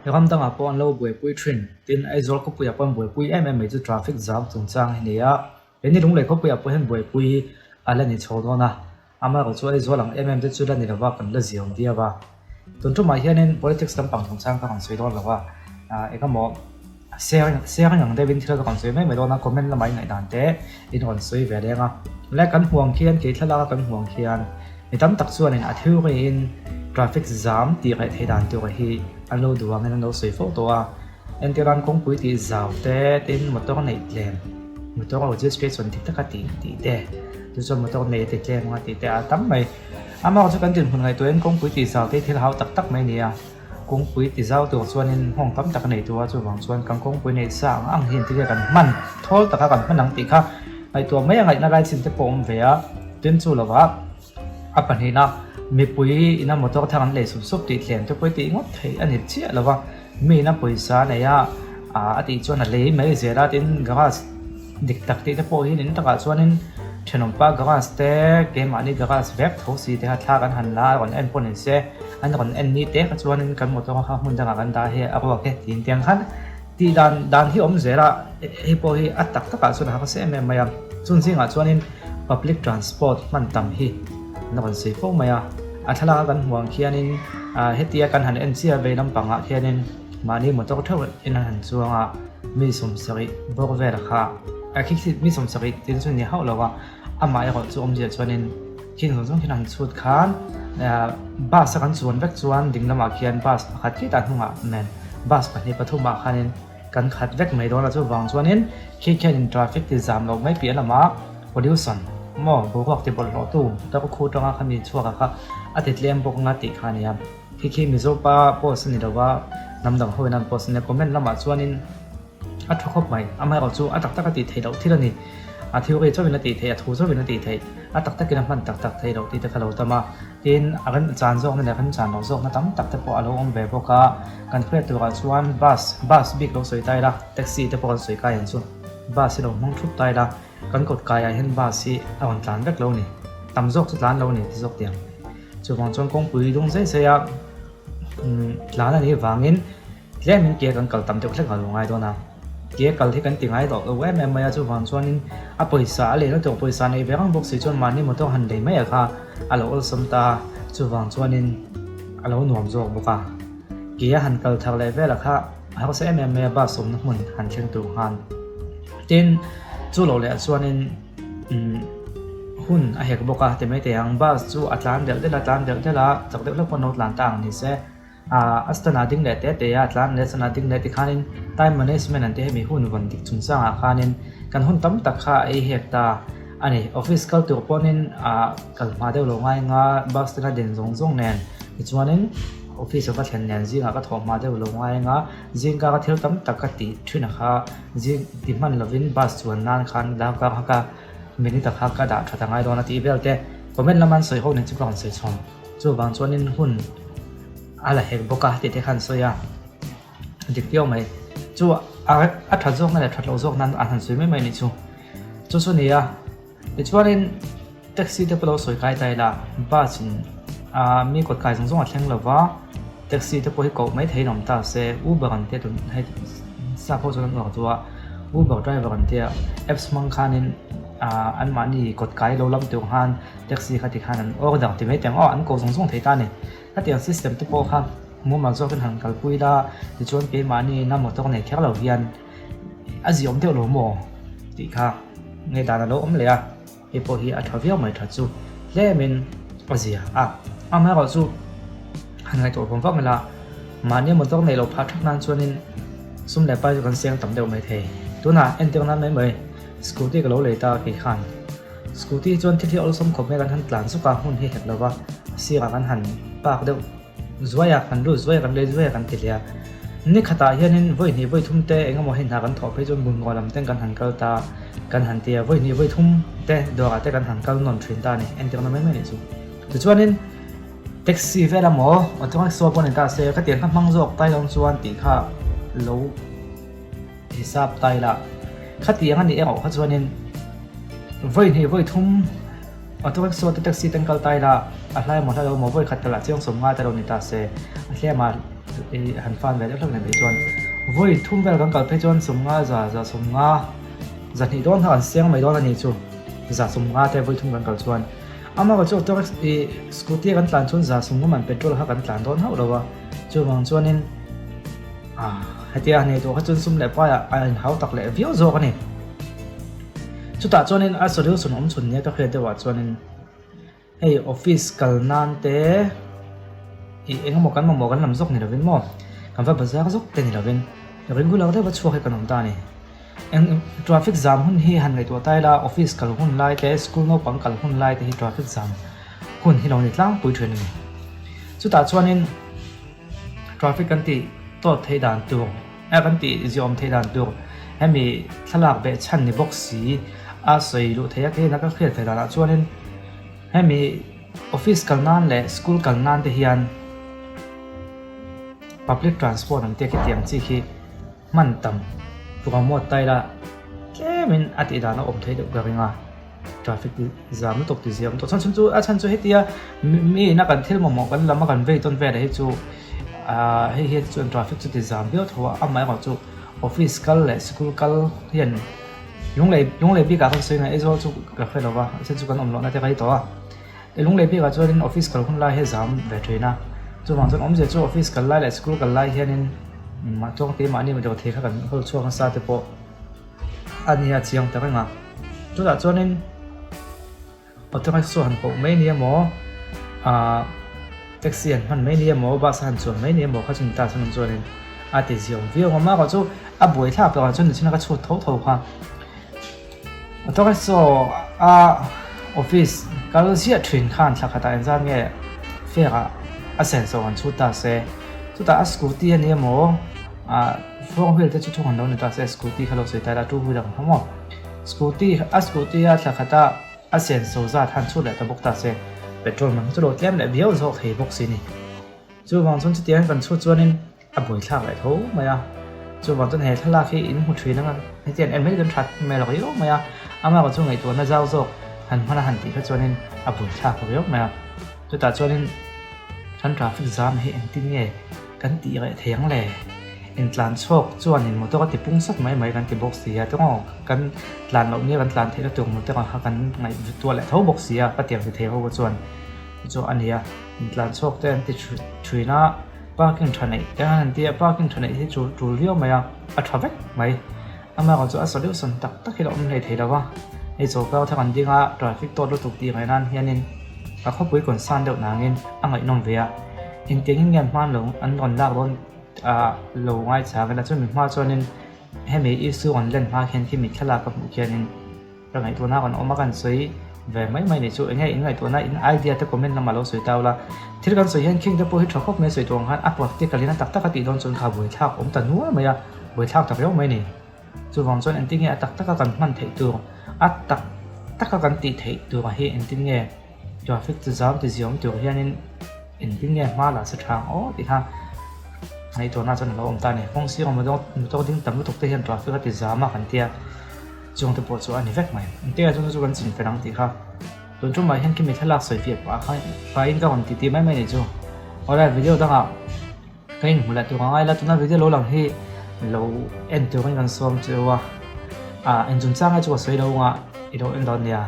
Ram dangah pawh an lo buaipui thin. Tin, Aizawl khawpuiah pawh an buaipui em em mai chu traffic jam chungchang hi a ni a. He ni lunglei khawpuiah pawh hian buaipui a la ni chho dawn a. Amaherawhchu chu Aizawl ang em em te chu la ni lova kan la ziam viau a. Tun tumah hianin politics lampang chungchang ka rawn sawi dawn lo a. Engemaw sharing sharing ang deuhin thil ka rawn sawi mai mai dawn a, comment lamah i ngaihdan te in rawn sawi ve leng a. Tunlai kan huang khian kei thlalaka kan huang khian mi tam tak chuanin a theory-in traffic zam tih reh theih dan tur hi an lo duh angin an lo sawi fo tawh a. Entirnan kawngpui tih zau te tin motor neih tlem motor registration dik taka tih tih te chu chuan motor nei a ti tlem anga tih te a tam mai. Amaherawhchu chu kan dinhmun ngaihtuahin kawngpui tih zau te hi thil hau tak tak mai a ni a. Kawngpui ti zau tur chuanin nghawng tam tak a nei tur a, chuvang chuan kan kawngpui neih sa ang ang hi engtin nge kan hman thawl taka kan hman ang tih kha ngaihtuah mai a ngaihna lai chin te pawh a awm ve a, tin chu lovah a pahnihna mipui ina motor thar an lei sup sup tih tlem te pawh hi tih ngawt theih a ni chiah lo va, mi ina pawisa a nei a a tih chuan a lei mai zel a, tin garage dik tak tih te pawh hi in takah chuanin thenawmpa garage te keimahni garage vek tho si te kha thla kan han la a rawn en pawh ni se. An rawn en ni te kha chuanin kan motor kha hmun dangah kan dah hi a ruak e tiin tiang khan tih dan dan hi awm zel a, hei pawh hi a tak takah chuan a hausa em em mai a. Chung zingah chuanin public transport hman tam hi an rawn sawi fo mai a, a thlalak a kan hmuh ang khianin hetia kan han en chiah vei lampangah khianin mahni motor theuh in an han chuang a, mi sawmsarih bawr vel kha a khi khi mi sawmsarih tin chu ni hauh lo a. Amah erawh chu awmzia chuanin thil zawng zawng khian an chhut khan bus a kan chuan vek chuan ding lamah khian bus pakhat khitah hnungah nen bus pahnih pathumah khanin kan khat vek mai dawn a chuvang chuanin khi khianin traffic ti zam loh mai piah lamah pollution maw boruak ti bawlhhlawh tu motor khu atanga khami chhuak a kha a ti tlem bawk anga tih kha a ni a khi khi Mizo pa post a ni lo va hnam dang ho in an post a nia comment lamah chuanin. A tha khawp mai. Amaherawh chu a tak tak a tih theih loh thil a ni. A theory chauhin a tih theih, a thu chauhin a tih theih, a tak takin a hman tak tak theih loh tih te kha lo tam a. Tin, a rem chan zawkna leh remchan loh zawkna tam tak te pawh a lo awm ve bawk a. Kan hriat turah chuan bus, bus bik lo sawi ta ila, taxi te pawh kan sawi kai ang chu. Bus hi lo hmang thup ta ila, kan kawt kaiah hian bus hi a rawn tlan vek lo a ni. Tam zawk chu tlan lo a ni ti zawk tiang. Chuvang chuan kawngpui dung zai zai a tlan a nih vangin, Tlemin ke kan kal tam deuh hlek a lo ngai dawn a, ke kal hi kan ti ngai loh lo em em mai a, chuvang chuanin a pawisa a lehna tur pawisa neih ve reng bawk si chuan mahni motor han lei mai a kha a lo awlsam ta a, chuvang chuanin a lo nuam zawk bawk a, ke a han kal thar leh vel a kha a harsa em em mai a bus awmna hmun han thleng tur khan. Tin, chu lo leh ah chuanin umm hun a hek bawk a ti mai thei ang, bus chu a tlan delh delh a tlan delh delh a, chak deuh hlek pawh an lo tlan ta ang ni se. A stand-ah ding leh teh teh a, tlan leh stand-ah ding leh tikhanin time management an tih hemi hun vawn dik chungchangah khanin kan hun tam tak kha a ei hek ta a ni. Office kal tur pawnin kal hma deuh lo ngai anga bus stand-a din zawng zawng nen tichuanin office-a va thlen nen zingah ka thawh hma deuh lo ngai anga zingka ka thil tam tak ka tih thin a kha zing ti hman lovin bus chuan nan khan darkar kha ka minute-a kha ka dah that a ngai dawn a tih vel te comment lama an sawi ho nen chu ka rawn sawi chhawm. Chuvang chuanin hun a la hek bawk a tih te khan sawi a, dik viau mai. Chu a a that zawkna leh that loh zawk nan an han sawi mai mai a nih chu. Chu chu nia, tichuanin taxi te pawh lo sawi kai ta ila, bus in ah mi kawt kai zawng zawng a thleng lo va, taxi te pawh hi koh mai theiin a awm ta se, Uber an tia tun hei sap ho chuan an uar chu a, Uber driver an tia apps hmang khanin ah anmahni kawt kai lo lam tur khan Taxi kha tikhan an order ti mai teng aw an ko zawng zawng thei ta a ni. Hetiang system te pawh kha mumal zawkin han kalpui la tichuan keimahni ina motor nei kher lo hian a ziawm deuh lo maw tih kha ngaihdan a lo awm leh a, hei pawh hi a tha viau mai tha chu tlemin a zia a. Amaherawhchu han ngaihtuah vawng vawng ila mahni motor nei lo phah thak nan chuanin sum leh pai chu kan seng tam deuh mai thei. Tunah entir nan mai mai scooty ka lo lei ta kei khan. Scooty hi chuan thil hi awlsam khawp mai kan han tlan zuk a, hmun hi hek lova a sirah kan han park deuh zuai a, kan lut zuai a, kan lei zuai a kan ti hle a. Ni khatah hianin vawi hnih vawi thum te eng emaw hei hna kan thawh phei chuan bungraw lam ten kan han kal ta kan han ti a, vawi hnih vawi thum te dawrah te kan han kal nawn thin ta a ni, entirna mai mai a nih chu. Tichuanin taxi vel emaw auto rickshaw pawh ni ta se khatiang kha hmang zawk tai dawn chuan tih kha lo Hisap taila khatiang a nih erawh kha chuanin vawi hnih vawi thum auto rickshaw te taxi te an kal taila a hlai emaw hlai lo emaw vawi khat kal ah chiang sawm ngai te lo ni ta se a hlem a. han fan ve deuh hlek nen phei chuan vawi thum vel kan kal phei chuan sawmnga za za sawmnga zahnih dawn kha kan siang mai dawn a ni chu za sawmnga te vawi thum kan kal chuan amaherawhchu chu auto ih scooty a kan tlan chuan za sawmnga man petrol kha kan tlan dawn hauh lo a chuvang chuanin ah hetia a nei tawh kha chuan sum leh paiah a inhau tak leh viau zawk a ni chutah chuanin a solution awm chhun nia ka hriat deuhah chuanin. Hei office kal nan te ih eng emaw kan mamawh kan lam zawk ni lovin maw kan va bazar zawk te ni lovin regular deuha chhuak hi kan awm ta a ni. Eng traffic jam hun hi han ngaihtuah ta ila office kal hun lai te school naupang kal hun lai te hi traffic jam hun hi lo ni tlangpui thin a ni. Chutah chuanin traffic kan tih tawt theih dan tur a kan tih ziawm theih dan tur hemi thlalak beh chhan ni bawk si a sawi luh theih a keiin a ka hriat ve danah chuanin hemi office kal nan leh school kal nan te hian public transport ang te khitiang chi khi hman tam promote ta ila tlemin a tih dan a awm theih deuh ka ring a. Traffic zam lutuk ti ziam tawh chhan chu a chhan chu hetia mi ina kan thil mamawh kan lam a kan vei tawn velah hi chu ah hei hi chuan traffic chu ti zam viau tho a amaherawh chu office kal leh school kal hian lunglei lunglei bikah khan sawi ngai Aizawl chu ka hre lo va a chhan chu kan awm lohna te ka hi tawh a lunglei bikah chuanin office kal hun lai hi a zam ve thin a chuvang chuan awmzia chu office kal lai leh school kal lai hianin mahtlawng te mahni dawhthei kha kan hawl chhuak nasa te pawh. A nia chiang ta reng a, chutah chuanin auto rickshaw han koh mai nia maw ahh taxi han hman mai nia maw bus a han chuan mai nia maw kha chu ni ta chuan chuanin a ti ziawm viau ang a mahkawh chu a buai thlak tawh ah chuan nichina ka chhut tho tho kha auto rickshaw a office kal ziah thin khan thla khatah engzat nge fare ah a senso han chhut ta se chutah a scooty a nia maw ah. Four wheel te chu thawk an lo ni ta se scooty kha lo sawi ta ila two wheeler ang kha maw scooty a scooty a thla khat a a senso zat han chhut leh ta bawk ta se petrol man chu lo tlem leh viau zawk thei bawk si ni chuvang chuan chutiang kan chhut chuanin a buaithlak leh tho mai a chuvang chuan he thlalak hi in hmu thin anga hetiang en mai kan that hmel riau mai a amaherawh chu ngaihtuahna zau zawk han hman a han tih kha chuanin a buaithlak riau mai a chutah chuanin kan traffic zam hi engtin nge. Kan tih reh thei ang le. Intlan chhuak chuanin motor a ti pung sawt mai mai kan ti bawk si a, tawng kan tlan loh nia kan tlan theihna tur motor ang kha kan ngaihtuah leh tho bawk si a, ka tiang ti thei ho kha chuan chu a ni a. Intlan chhuak te an ti thin a, parking tha neih te an han ti a, parking tha neih hi chu tul viau mai a, a tha vek mai. Amaherawhchu chu a solution tak tak hi la awm hlei thei lo va, hei chawlhkar thar an ding a, traffic tawt lutuk tih ngaih nan hianin a khawpui concern deuh nangin a ngaihnawm ve a. Engtiangin nge hman lo an rawn lak dawn ah lo ngaichang ila chumi hma chuanin hemi issue rawn len hma khian khi mi thlalak ka hmuh khianin ka ngaihtuahna rawn awm a kan sawi ve mai mai nih chu enge in ngaihtuahna in idea te comment lamah lo sawi ta ula thil kan sawi hian khing te pawh hi tha khawp mai sawi tur ang khan a practical in a tak tak a tih dawn chuan kha buaithlak awm ta nual mai a buaithlak ta riau mai ni chuvang chuan engtin nge a tak taka kan hman theih tur a tak taka kan tih theih tur hi engtin nge. Traffic chu zam ti ziawm tur hianin engtin nge hma lah sa tha ang aw tih kha ngaihtuahna chuan a lo awm ta a ni. Kawng sirah motor ding tam lutuk te hian traffic a ti zam a kan tia chung te pawh chu a ni vek mai. Engtikah chuan chu chu kan chin fel ang tih kha tun tumah hian khimi thlalak sawi fiah pah kha pahin ka rawn ti ti mai mai a nih chu. Awle video dangah ka inhmu leh tur ang a ila tuna video lo lang hi lo en turin kan sawm cheu a, ah engchungchang nge chu ka sawi lo anga i lo en dawn nia.